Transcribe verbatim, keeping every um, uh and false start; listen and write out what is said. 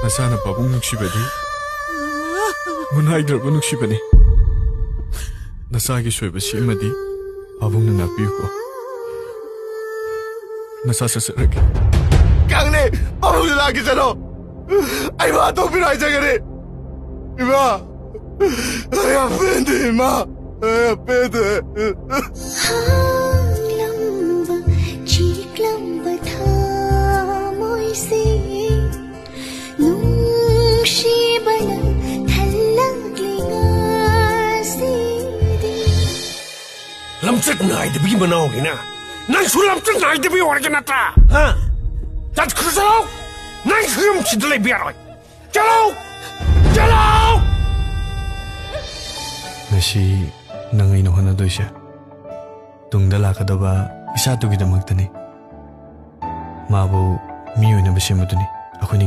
ꯅꯆꯥꯅ ꯄꯥꯕꯨꯡ ꯅꯨꯡꯁꯤꯕꯗꯤ ꯃꯨꯟꯍꯥꯏꯗ꯭ꯔꯕ ꯅꯨꯡꯁꯤꯕꯅꯤ꯫ ꯅꯆꯥꯒꯤ ꯁꯣꯏꯕ ꯁꯤꯃꯗꯤ ꯄꯥꯕꯨꯡꯅ ꯉꯥꯛꯄꯤꯌꯨꯀꯣ꯫ ꯅꯆꯥ ꯆꯠꯆꯔꯒꯦ꯫ ꯀꯪꯂꯦ! ꯄꯥꯕꯨꯡꯗ ꯂꯥꯛꯀꯦ ꯆꯠꯂꯣ! ꯑꯩ ꯃꯥ ꯇꯣꯛꯄꯤꯔꯣ ꯍꯥꯏꯖꯒꯅꯤ! ꯏꯃꯥ! ꯑꯩ ꯌꯥꯝ ꯄꯦꯟꯗꯦ, ꯏꯃꯥ! ꯑꯩ ꯌꯥꯝ ꯄꯦꯟꯗꯦ! ꯍꯥꯡꯂꯝꯕ ꯆꯤꯛꯂꯝꯕ ꯊꯃꯣꯏꯁꯦ ꯅꯨꯡꯁꯤꯕꯅ ꯊꯜꯂꯛꯂꯤ ꯉꯁꯤꯗꯤ꯫ ꯂꯝꯆꯠ ꯅꯥꯏꯗꯕꯒꯤ ꯃꯅꯥꯎꯅꯤꯅ ꯅꯪꯁꯨ ꯂꯝꯆꯠ ꯅꯥꯏꯗꯕꯤ ꯑꯣꯏꯔꯒꯦ ꯅꯠꯇ꯭ꯔꯥ? ꯍꯥ? ꯆꯠꯈ꯭ꯔꯣ, ꯆꯠꯂꯣ! ꯅꯪꯁꯨ ꯌꯨꯝꯁꯤꯗ ꯂꯩꯕ ꯌꯥꯔꯣꯏ꯫ ꯆꯠꯂꯣ! ꯆꯠꯂꯣ! ꯉꯁꯤ ꯅꯪ ꯑꯩꯅ ꯍꯣꯠꯅꯗꯣꯏꯁꯦ ꯇꯨꯡꯗ ꯂꯥꯛꯀꯗꯕ ꯏꯆꯥꯗꯨꯒꯤꯗꯃꯛꯇꯅꯤ꯫ ꯃꯥꯕꯨ ꯃꯤ ꯑꯣꯏꯅꯕ ꯁꯦꯝꯕꯗꯨꯅꯤ ꯑꯩꯈꯣꯏꯅ